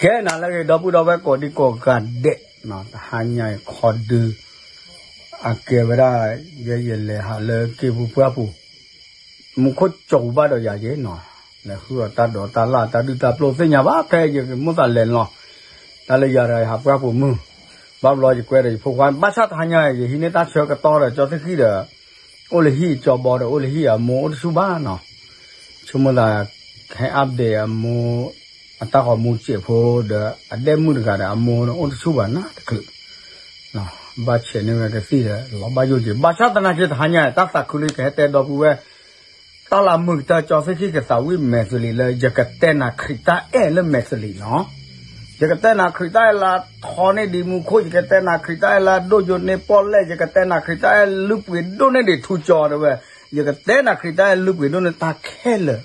ကဲနၤလၢအဂ့ၤ ဒီပုၢ်ဒီဝဲၢ်ကိးဒံကိးဂၤဒဲး, တဟါညါအံၤခီဒု အကဲဝဲဒၣ် ယဲယလဲၤဟးလၢက့ၢ်ပူၤပှၢ်ပူၤ, မူခိၣ်ကၠီၤပူၤဘၣ်ဒီးယၤက့ၤနီၤ, လဲၤဃုအီၣ်တၢ်ဒိးတၢ်လၣ်တၢ်ဒုၣ်တၢ်ပျိၢ်သ့ၣ်ညါဘၣ် ဖဲယကမိၣ်သးလဲၤလီၤ, တၢ်လၢယၤတဂၤယဟးပှၢ်ပူၤမုၢ်, ဘၣ်ဘျီယကွဲဒီးယဖိခွါ ဘၣ်ဆၣ်တဟါညါ ယဟံးန့ၢ်တၢ်ဆၢကတီၢ်ဒီး ကၠီသ့ၣ်ဃံၣ်ဒီး အိၣ်လၢဟံၣ် ကၠီဘီဒီး အိၣ်လၢဟံၣ် အမိၢ်အိၣ်တဆူၣ်ဘၣ်နီၤ, ဆိကမိၣ်သး ဟဲ update အမိၢ် အတၢ်ဂီၤမူစဲးဖိဒီး အဒဲၣ်မုၣ်တဂၤဒီး အမိၢ်အိၣ်တဆူၣ်ဘၣ်နီတချုး, ဘၣ်ဆဲးန့ၢ်ဝဲကသံၣ်ဒီး လီၤဘၣ်ယိၣ်က့ၤ, ဘၣ်ဆၣ်သနာ်က့တဟါညါ တၢ်သးခုလၢယကဟဲတဲဒီပုၢ်ဝဲၢ် တၢ်လၢမုာ်ကတၢၢ် ကၠီသ့ၣ်ဃံၣ်ကသးဝံၣ်မဲာ်သလံးလၢ ယကတဲနၤခရံာ်တၢ်အဲၣ်လၢမဲာ်သလံးနီၤ, ယကတဲနၤခရံာ်တၢ်အဲၣ်လၢအထီန့ၢ်ဒံးမူခိၣ်, ယကတဲနၤခရံာ်တၢ်အဲၣ်လၢအဒိၣ်ယိာ်န့ၢ်ပီၣ်လဲၣ်, ယကတဲနၤခရံာ်တၢ်အဲၣ်လုၢ်ပှ့ၤဒိၣ်န့ၢ်ဒံးထူကၠီတဲဝဲ, ယကတဲနၤခရံာ်တၢ်အဲၣ်လုၢ်ပှ့ၤဒိၣ်န့ၢ်တၢ်ခဲလၢာ်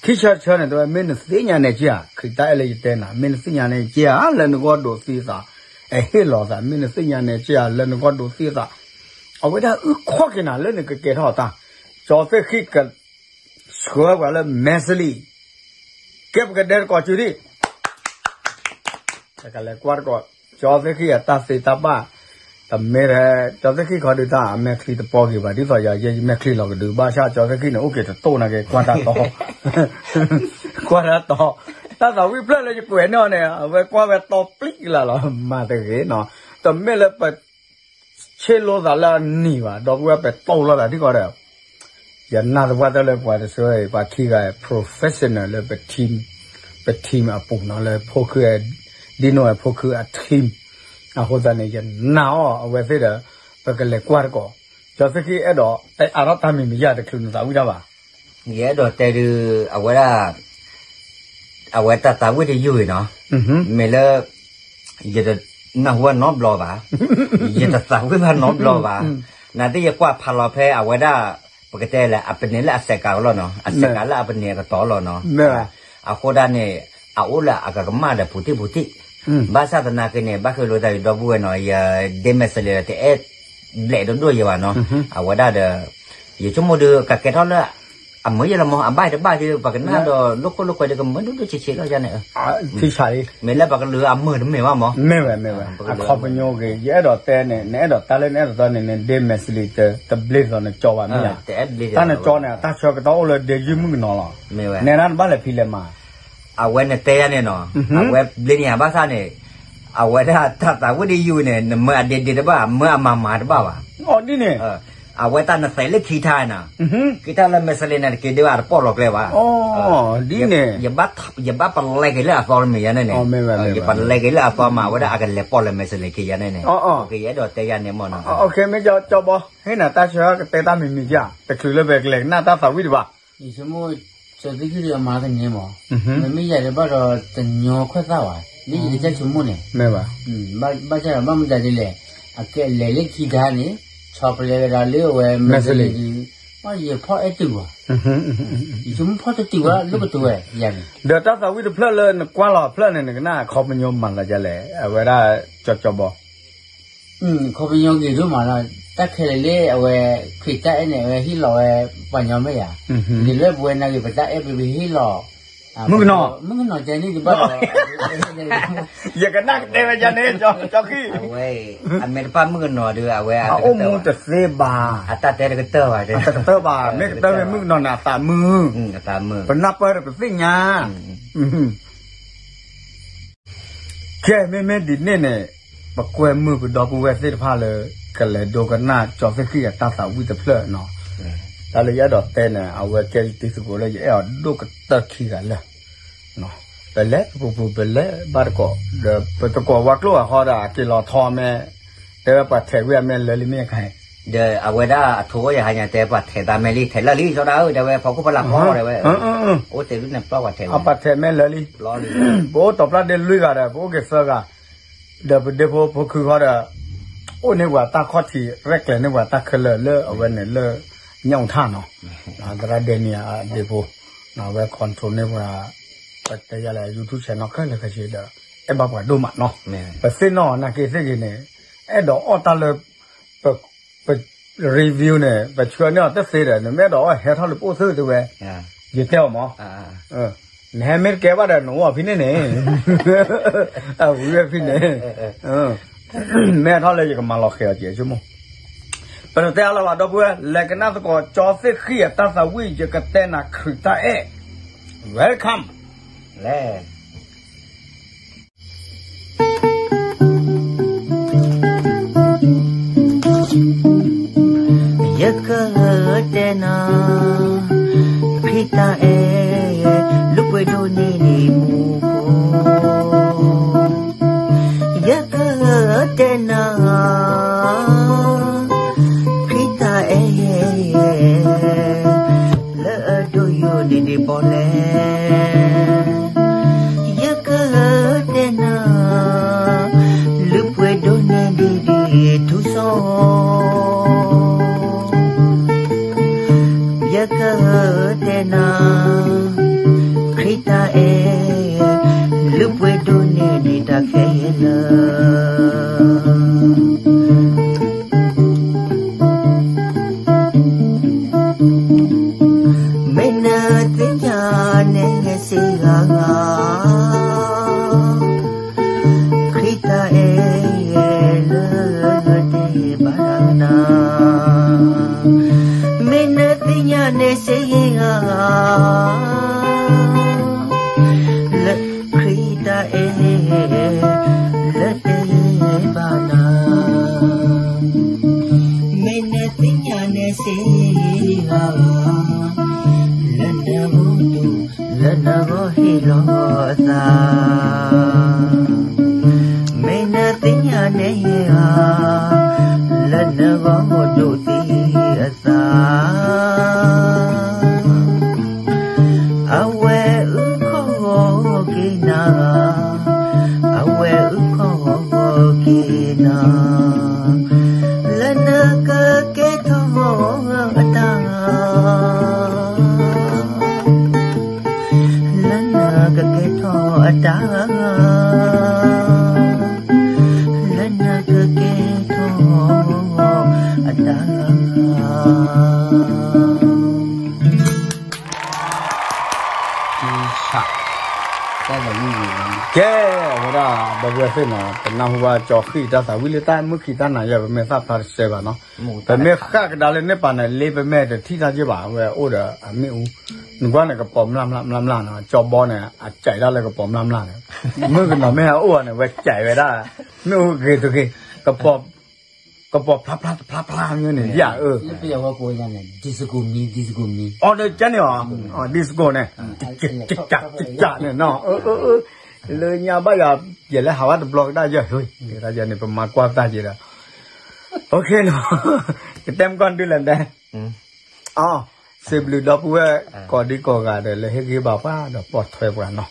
ခံဆၢတဆၢန့ၣ် တဲဝဲ မ့ၢ်နသ့ၣ်ညါန့ၣ်က့ဧါ, ခရံာ်တၢ်အဲၣ်လၢယတဲနၤ မ့ၢ်နသ့ၣ်ညါန့ၣ်က့ဧါ, လၢနဂီၢ်ဒိးသံအသး, အဟ့ၣ်လီၤသး မ့ၢ်နသ့ၣ်ညါန့ၣ်က့ဧါ, လၢနဂီၢ်ဒိးသံအသး, အဝဲဒၣ်အုၣ်ခီၣ်က့ၤနၤလၢနကကဲထီၣ်တၢ်, ကၠီသ့ၣ်ဃံၣ်က ဆှၢပှၤလၢမဲာ်စလံး, ကဲပကဒဲတကိးစုဒံး ပကလဲၤကွၢ်တကိး, ကၠီသ့ၣ်ဃံၣ်အတၢ်သ့တၢ်ဘၣ်, တမ့ၢ်ထဲ ကၠီသ့ၣ်ဃံၣ်ခီဒုးတၢ်အမဲာ်ချံတပီၢ်ဂ့ၤဘၣ်, ဒ်သိးယၤယဲယမဲာ်ချံလီၤကဒုး, ဘၣ်ဆၣ်ကၠီသ့ၣ်ဃံၣ်န့ၣ် အိၣ်က့ၤတတိၢ်နာ်က့ ကွၢ်တၢ်တီ, ကွၢ်တၢ်တီ, တၢ်သးဝံၣ်ဖျၢၣ်လၢယကွဲးန့ၢ်အီၤန့ၣ် အဝဲကွၢ်ဝဲတီပျံၤကလၢ်လီၤ, မၤတဂ့ၤနီၤ, တမ့ၢ်လၢပ ဆ့ၣ်လိသးလၢအနံၤဘၣ်, ဒီပုၢ်ဝဲၢ် ပတိၢ်လိာ်သးထံကီၢ်ဒီး, ယနာ်သပှၢ်တၢၢ်လၢပှၤတဆၢအံၤ ပှၤခံဂၤ professional လၢပ team, ပ team အပူၤနီၤ, လၢဖိခု, ဒ်နိၣ်ဝဲဖိခုအ team, အဃိသတးန့ၣ် ယနာ်အီၤအဝဲသ့ၣ်ဒီး, ပကလဲၤကွၢ်တကိး, ကၠီသ့ၣ်ဃံၣ်အဲၣ်ဒိးတဲအါထီၣ်တၢ်မံၤမံၤယါတချုးနသးဝံၣ်တၢ်ဘၣ် ယအဲၣ်ဒိးတဲဒုး အဝဲဒၣ် အဝဲတၢ်သးဝံၣ်တယုၢ်အံၤနီၤ, မ့ၢ်လၢ ယတနၢ်ဟူဘၣ်နီတဘျီဘၣ်, ယတသးဝံၣ်ဘၣ်နီတဘျီဘၣ်, နာ်သက့ယကွၢ်ဖးလီၤဖဲအဝဲဒၣ် ပကတဲလဲၣ် အပန့ၣ်လၢအစဲးကးလီၤနီၤ, အစဲးကးလၢအပန့ၣ်အကတီၤလီၤနီၤ, အဃိဒၣ်န့ၣ် အအိၣ်လၢအကကမၣ်ဒီးပူၤတံၢ်ပူၤတံၢ်, ဘၣ်ဆၣ်သနာ်က့န့ၣ် ဘၣ်ဃ့လိာ်တၢ်ဒီပုၢ်ဝဲၢ်နီၤ, ယဒ့မဲာ်စလ့းဒီး တအဲၣ်ဘျဲးဒိၣ်ဒိၣ်ယဲဘၣ်နီၤ, အဝဲဒၣ်ဒီး ယဆိကမိၣ်ဒုး ကကဲထီၣ်လၢ အမုာ်ယဲလီၤမး, အဘၣ်တဘၣ်ဒုး ပကနၣ်ဒီး လိာ်ခိၣ်လိာ်ကွဲဒုး ကမုာ်ဒိၣ်ဒိၣ်ဆံးဆံးလီၤယါန့ၣ်, မ့ၢ်လၢပကလုာ်အမုာ်တမ့ၢ်ဘၣ်မး, မ့ၢ်ဝဲမ့ၢ်ဝဲ, အခီပညီဂ့ၤ ယအဲၣ်ဒိးတဲန့ၣ် နအဲၣ်ဒိးတၢ်လၢနအဲၣ်ဒိးတၢ်န့ၣ် နဒ့မဲာ်စလ့း တဘျ့လီၤနကၠီဘၣ်မ့ၢ်ဧါ, တၢ်နကၠီန့ၣ် အတၢ်ဆၢကတီၢ်အိၣ်လၢဒ့ယုၢ်မုၣ်ကနီၤလီၤ, နဲဒၣ်နဘၣ်လဲၤဖံးလဲၤမၤ အဝဲနတဲယါန့ၣ်နီၤ, အဝဲဘျ့န့ၢ်ယၤဘၣ်ဆၣ်န့ၣ်, အဝဲဒၣ်တၢ်သးဝံၣ်ဒ်ယုၢ်န့ၣ် နမၢအဒ့ဒ့တဘၣ် မၢအမၤမၤတဘၣ်ဘၣ်, ဒ်န့ၣ်, အဝဲတၢ်နသဲးလၢခံထါနီၤ, ခံထါလၢမဲာ်စလ့းန့ၣ် တက့ၤဒုးအတပိာ်လီၤကျဲဘၣ်, ဒ်န့ၣ်, ယဘၣ်ပလဲက့ၤလၢအသီတမ့ၢ်ယါန့ၣ်န့ၣ်, ယပလဲက့ၤလၢအသီမး အဝဲဒၣ်အကလဲၤပိာ်လၢမဲာ်စလ့းက့ၤယါန့ၣ်န့ၣ်, ယအဲၣ်ဒိးတဲယါန့ၣ်မးနီၤ, မ့ၢ်ကၠီဘီ ဟ့ၣ်နၤတၢ်ဆၢကတဲတၢ်မံၤမံၤကၠၢ် တချုးလၢပကလဲၤကနၣ်တၢ်သးဝံၣ်တဘၣ် ယဆိကမိၣ် ကၠီသ့ၣ်ဃံၣ်ဒီးအမၤသန့မး, မ့မ့ၢ်ယၤဒံးဘၣ်ဒီးတညီခွဲးသၣ်ဘၣ်, လၢယကစၢ်ဆိကမိၣ်န့ၣ်, ဘၣ်ဆၣ်ဒီးဘၣ်မတၤဒ်လဲၣ်, အကလဲၤလၢခံခါန့ၣ်, ဆီပလဲကဒါလၢအဝဲမဲာ်စလ့းဒုး, ယဖီၣ်အဲၣ်တုၤဘၣ်, ယဆိကမိၣ်ဖီၣ်တတုၤဘၣ် လိၣ်ကတိၤဝဲယၤန့ၣ်, ဒီးတၢ်သးဝံၣ်တဖျၢၣ်လၢနကွၢ်လီၤဖျၢၣ်န့ၣ် နကနၣ်အခီပညီမၤသးဒ်လဲၣ် အဝဲဒၣ်ကၠီကၠီဘီ ခီပညီဂ့ၤဒိၣ်မးလီၤ, တၢ်ခဲလၢာ်လၢအဝဲ ခရံာ်တၢ်အဲၣ်န့ၣ် အဝဲဟ့ၣ်လီၤဝဲပှၤညီမ့ၢ်ဧါ, ဒ်လၢပဝဲနာ်က့ၤ ပတၢ်အဲၣ်ပဟ့ၣ်လီၤ, မုၣ်ကနီၤ, မုၣ်ကနီၤကဲန့ၣ်တဘၣ်ဒီး, ယကနၣ်ကတဲဝဲယါန့ၣ် ကၠီခံ, အဝဲ အမ့ၢ်တပၣ်မုၣ်ကနီၤဒီး အဝဲ အအိၣ်မူတသ့ဘၣ်, အတၢ်တဲတကတၢၢ်ဘၣ်, တကတၢၢ်ဘၣ်, မ့ၢ်ကတၢၢ်မ့ၢ်မုၣ်ကနီၤန့ၣ် အသးမုာ်, ပနၢ်ပၢၢ်ဒီးပသ့ၣ်ညါ ကဲ မ့မ့ၢ်ဒ်န့ၣ်န့ၣ်, ပကွဲမုာ်ပဒီပုၢ်ဝဲၢ်သ့ၣ်တဖၣ်လၢ ကလဲၤဒိကနၣ်ကၠီသ့ၣ်ဃံၣ်အတၢ်သးဝံၣ်တဖျၢၣ်နီၤ, တၢ်လၢယအဲၣ်ဒိးတဲန့ၣ် အဝဲကဲယတံၤသကိးလၢယအဲၣ်အီၤဒိၣ်ကတၢၢ်ခံဂၤလၢာ်, ပလဲၤပပူၤပူၤပလဲၤဘၣ်တကိး, ဒီးပတကိးဝါကျိၣ်အဃီဒီး အက့ၤလီၤထီမ့ၢ်, တဲဝဲပှၤထဲးဝံၤအမ့ၢ်လၢာ်လံမ့ၢ်ခါအံၤ, ဒီးအဝဲဒၣ်အထိးအိၣ်ယဟါညါတဲ ပှၤထဲးတၢ်မ့ၢ်လံ ထဲးလၢာ်လံ ကၠီဒၣ်ဧၢ တဲဝဲ ဖီခိၣ်ဖီလာ်ဖီဒီးဝဲ, အိၣ်တ့ၢ်ဒုးန့ၣ်ပျီပှၤထဲးဝဲ, အပှၤထဲးမ့ၢ်လၢာ်လံ, ပအိၣ်တီၤပျၢ်ဒ့လွံၢ်ဂၤဒီး ပအိၣ်က့ၤသၢဂၤ, ဒီးပဒ့ဖိဖိခုဃီဒီး အိၣ်န့ၢ်ပှၤတၢ်ခီၣ်ထံး ရဲၣ်ကျဲၤန့ၢ်ပှၤတၢ်ခဲလၢာ်လၢအဝဲန့ၣ်လၢ ညၣ်အူထၣ်နီၤ, သရၣ်ဒဲနံၤအဒ့ဖိ, အဝဲ control န့ၢ်ပှၤ, ပတဲယၤလဲၣ် YouTube channel ခဲလၢာ်ခဲဆ့ဒီး အဲၣ်ဘၣ်ပှၤဒိၣ်မးနီၤ, ပသ့ၣ်နီၣ်နာ်က့သ့ၣ်ဂ့ၤန့ၣ်, အဲၣ်ဒိးအီၣ်တၢ်လၢ ပ review န့ၣ် ပဆှၢန့ၢ်အီၤတသ့ဒီး နမ့ၢ်အဲၣ်ဒိးအီၣ်ဟဲထီၣ်လၢပအိၣ်သ့တဲဝဲ, ယတဲအီၤမး, နဟဲမ့ၢ်တကဲဘၣ်ဒီး နအိၣ်အဖဲန့ၣ်န့ၣ်, အဝံၤဝဲဖဲန့ၣ်, မ့ၢ်ထီၣ်လၢယကမၤလီၤဃဲၤအီၤက့ၤဆိကမိၣ်, ပတတဲအါလၢၤဘၣ် ဒီပုၢ်ဝဲၢ်, လဲၤကနၣ်သကိး ကၠီသ့ၣ်ဃံၣ်အတၢ်သးဝံၣ် ယကတဲနၤခရံာ်တၢ်အဲၣ်, Welcome, လဲၤ ယကတဲနၤ ခရံာ်တၢ်အဲၣ် လၢပှဲၤဒိၣ်န့ၢ်ဒံးမူခိၣ်, ယကတဲနၤ ခရံာ်တၢ်အဲၣ် လၢအဒိၣ်ယိာ်န့ၢ်ဒံးပီၣ်လဲၣ်, ယကတဲနၤ လၢပှဲၤဒိၣ်န့ၢ်ဒံးဒ်ထူစီ, ယကတဲနၤ ခရံာ်တၢ်အဲၣ် လၢပှဲၤဒိၣ်န့ၢ်ဒံးတၢ်ခဲလၢာ် မ့ၢ်နသ့ၣ်ညါန့ၣ်စ့ၢ်ကီး ခရံာ်တၢ်အဲၣ်လၢတဲဘၣ်နၤ, မ့ၢ်နသ့ၣ်ညါန့ၣ်စ့ၢ်ကီး လၢခရံာ်တၢ်အဲၣ် လၢတဲဘၣ်နၤ, မ့ၢ်နသ့ၣ်ညါန့ၣ်စ့ၢ်ကီး လၢနဂီၢ်ဒိၣ် လၢနဂီၢ်ဟ့ၣ်လီၤအသး, မ့ၢ်နသ့ၣ်ညါန့ၣ်ဧါ လၢနဂီၢ်ဒိၣ်သ့အသး အဝဲအုၣ်ခီၣ်ဂီၤက့ၤနၤ, အဝဲအုၣ်ခီၣ်ဂီၤက့ၤနၤ, လၢနကကဲထီၣ်အတၢ် လၢနကကဲထီၣ်အတၢ်, လၢနကကဲထီၣ်အတၢ် ကဲ, အဝဲဒၣ် ဒီပုၢ်ဝဲၢ်သ့ၣ်နီၤ ပနၢ်ဟူဘၣ်ကၠီဃံၣ်တၢ်သးဝံၣ်လၢတၢ်မုၢ်ခံးတၢ်နၤယဲၢ် ပမ့ၢ်သၣ်ဖျါတစဲးဘၣ်နီၤ, ပမ့ၢ်ဃၣ်ကဒါလၢန့ၣ်ပာ်န့ၣ် လ့ပမဲာ်တထံၣ်တၢ်ယဲၢ်ဘၣ် အဝဲအိၣ်ဒီးအမ့ၣ်အူ, နကွၢ်န့ၣ် ကပီၤမျၢ်မျၢ်မျၢ်မျၢ်နီၤ, ကၠီဘီန့ၣ် အကးတၢ်လၢကပီၤမျၢ်မျၢ်န့ၣ်, မုၢ်ကနီၤမ့ၢ်ဟဲအိၣ်အီၤန့ၣ် ဝဲကးဝဲဒၣ် မ့ၣ်အူဂ့ၤတဂ့ၤ, ကပီၤ ကပီၤဖျါဖျါတဖျါဖျါမ့ၢ်န့ၣ် ယၤအၢ, လၢပယီၤဝဲကိးညါန့ၣ် disco မံ disco မံ, အီၤဒီးကဲန့ၣ်အီၤ, disco န့ၣ်, ကကကန့ၣ်နီၤ, လၢညါဘၣ်ယၤ ယလဲၤဟးဝဲတဘျီကဒါယဲၢ်, ကဒါယဲၢ်န့ၣ် ပမၤကွၢ်တၢ်က့ၤဒီး, အနီၤ, ကတဲမကီၢ်ဒုလဲၣ်ဒဲး အ စံးဘျုးဒီပုၢ်ဝဲၢ်ကိးဒံကိးဂၤဒီး လၢဟ့ၣ်ဂံၢ်ဘါပှၤဒီးပိာ်ထွဲပှၤနီၤ,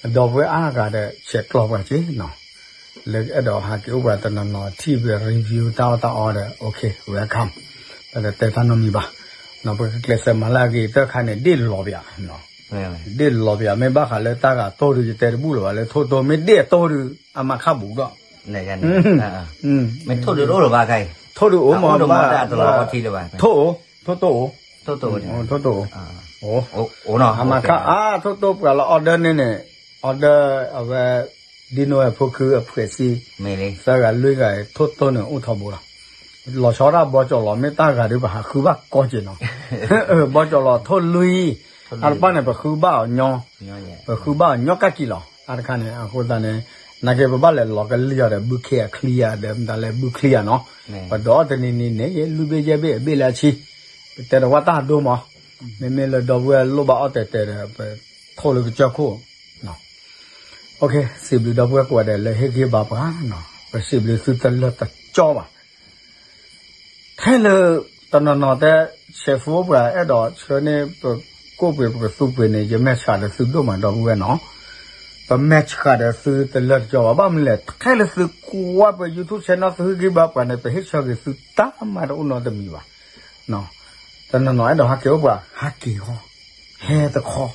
ဒီပုၢ်ဝဲၢ်အါဂၤဒီး ဆဲးကျိးပှၤက့ၤနီၤ, လၢအဲၣ်ဒိးဟးက့ၤအိၣ်ပှၤတနီၤနီၤ ထံၣ်ပ review တၢ်အီၣ်တၢ်အီဒီး okay welcome, ပတတဲတၢ်နီတမံၤဘၣ်, ပကကျဲးစၢးမၤလၢအဂ့ၤ တၢ်ခါန့ၣ် ဒ့ၣ်လီၤပယၤ, ဒ့ၣ်လီၤပယၤ မ့ၢ်ဘၣ်ဃးလၢတၢ်ဂၤတိၢ်ဒုး ယတဲတဘူၣ်လၢၤဘၣ် လၢထိၣ်တိၢ် မ့ၢ်ဒ့ၣ်အတိၢ်ဒုး အမၤခၣ်ဘူးဒီး မ့ၢ်ထိၣ်ဒုးတအိၣ်လၢၤဘၣ်ခဲအံၤ, ထိၣ်ဒုးအိၣ်မးဘၣ်, ထိၣ်အိၣ်, ထိၣ်တိၢ်အိၣ်, ထိၣ်တိၢ်အိၣ်, အမၤခၣ်အါ ထိၣ်တိၢ်ပှၤလၢ order န့ၣ်န့ၣ်, order အဝဲ ဒ်နိဝဲဖိခုအဖှဲးစံ သၢဂၤလွံၢ်ဂၤ ထိၣ်တိၢ်န့ၣ်အိၣ်ထီဘိလီၤ, လီၤဆီဒၣ်ဘီကၠီၤလီၤ မ့ၢ်တၢ်ဂၤဒုး ပဟးဃုဘၣ်ကီက့ၤနီၤ, ဘီကၠီၤလီၤထိၣ်လွံၢ်, အတပၣ်န့ၣ် ပဃုဘၣ်အီၤညီ, ပဃုဘၣ်အီၤညီကၣ်ကံလီၤ, အတခါန့ၣ် အဃိသတးန့ၣ်, နာ်က့ပဘၣ်လဲၤလီၤကလံၣ်အီၤဒီး ဘုခ့အချံဧါဒီး မတၤလဲၣ်ဘုချံဧါနီၤ, ပဒိးအီၣ်တနံၤနံၤန့ၣ် ယလွံၢ်ဘ့ၣ်ယဲၢ်ဘ့ၣ် အဘ့ၣ်လၢအဆံ, ပတဲဒီးဝဲတၢ်ဒိမး, မ့မ့ၢ်လၢဒီပုၢ်ဝဲၢ်လိၣ်ဘၣ်အီၣ်တဲာ်တဲာ်ဒီး ပထိၣ်လၢကစၢၢ်ခိၣ် စံးဘျုးဒီပုၢ်ဝဲၢ်ကိးဂၤဒဲးလၢဟ့ၣ်ဂံၢ်ဘါပှၤနီၤ, ပစံးဘျုးသုတလၢာ်တကၠီဘၣ်, ထဲလၢ တနီၤနီၤတဲ ဆဲးဖိပှၤအဲၣ်ဒိးဆှၢန့ၢ်ပကိၣ်ပှ့ၤပကသူပှ့ၤန့ၣ် ယမဲာ်ဆှးဒီးသုဒိၣ်မးဒီပုၢ်ဝဲၢ်နီၤ, ပမဲာ်ဆှးဒီးသုတလၢာ်တကၠီဘၣ်, ဘၣ်မနုၤလဲၣ် ထဲလၢသုကွၢ်ပ YouTube channel သုဟ့ၣ်ဂံၢ်ဘါပှၤန့ၣ် ပဟ့ၣ်ဆၢဂ့ၤသုတၢ်မၤတအိၣ်နီတမံၤဘၣ် တနီၤနီၤအဲၣ်ဒိးဟးက့ၤအိၣ်ပှၤ ဟးက့ၤဃီ, ဟဲတခီ,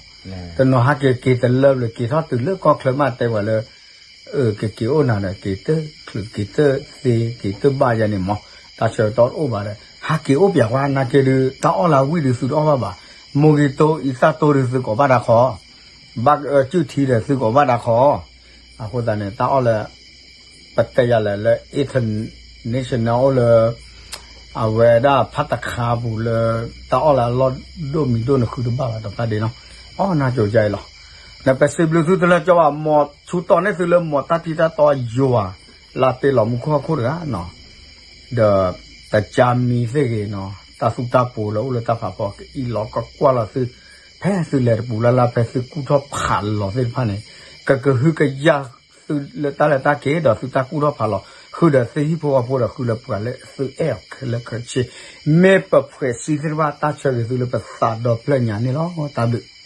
တနီၤဟးက့ၤက့ၤတလၢဘျီ က့ၤထီၣ်တုၤလၢကီၢ်ချၢမးတဲပှၤလၢ, ကက့ၤအိၣ်နၤဒီး က့ၤတချုးက့ၤတသ့ က့ၤတဘၣ်ယၤန့ၣ်မး, တၢ်ဆၢကတီၢ်တအိၣ်ဘၣ်ဒီး ဟးက့ၤအိၣ်ပှၤကွၢ် နာ်က့ဒုး တၢ်အီၣ်လၢဝံၣ်ဒုးသုတအီၣ်ဘၣ်ဘၣ်, မိၢ်ဂ့ၤတိၢ်အံသၣ်တိၢ်ဒုးသုကိးဘၣ်တၢ်ခီ, ဘၣ်ကၢၢ်စုၣ်ထံဒီးသုကအိၣ်ဘၣ်တၢ်ခီ, အဃိသတးန့ၣ် တၢ်အီၣ်လၢ ပတဲယၤလဲၣ်လၢ international အိၣ်လၢ အဝဲဒၣ်ဖးတခါပူၤလၢ တၢ်အီၣ်လၢအလီၢ်ဒိၣ်မံၤဒိၣ်န့ၣ်ဃုတဘၣ်ဘၣ်ဒီးဖးဒ့နီၤ, အီၣ်နၢ်ကၠိၤယါအံၤလီၤ. နပစံးဘျုးသုတလၢကၠီဘၣ် မ်ဆူတီၢ်န့ၢ်သုလၢ မ်တၢ်ထံတၢ်တီယွၤလၢပ့ၤလီၤမူခိၣ်ဟီၣ်ခိၣ်တဂၤနီၤ, ဒီး တကၢမံသ့ၣ်ဂ့ၤနီၤ, တၢ်သူတၢ်ပူၤလၢအိၣ်လၢတၢ်ဖးဖီကအံၣ်လီၤကကွၢ်လီၤသု, ဖဲသုလဲၤတပူၤလၢ်လၢ် ဖဲသုကူၣ်ထီၣ်ဖးလီၤသ့ၣ်တဖၣ်န့ၣ် ကကဟုကယာ်သုလၢတၢ်လဲၤတၢ်က့ၤ ဒီးသုတၢ်ကူၣ်ထီၣ်ဖးလီၤ ဃုာ်ဒီးသုဟံၣ်ဖိဃီဖိဒီးဃုာ်လၢပှၤလၢသုအဲၣ်အီၤခဲလၢာ်ခဲဆ့, မ့ၢ်ပဖှဲးစံသ့ၣ်တဖၣ်တၢ်ဆၢဂ့ၤသုလၢပသးဒီဖျၢၣ်ညါန့ၣ်လီၤ. တၢ်ဘျုး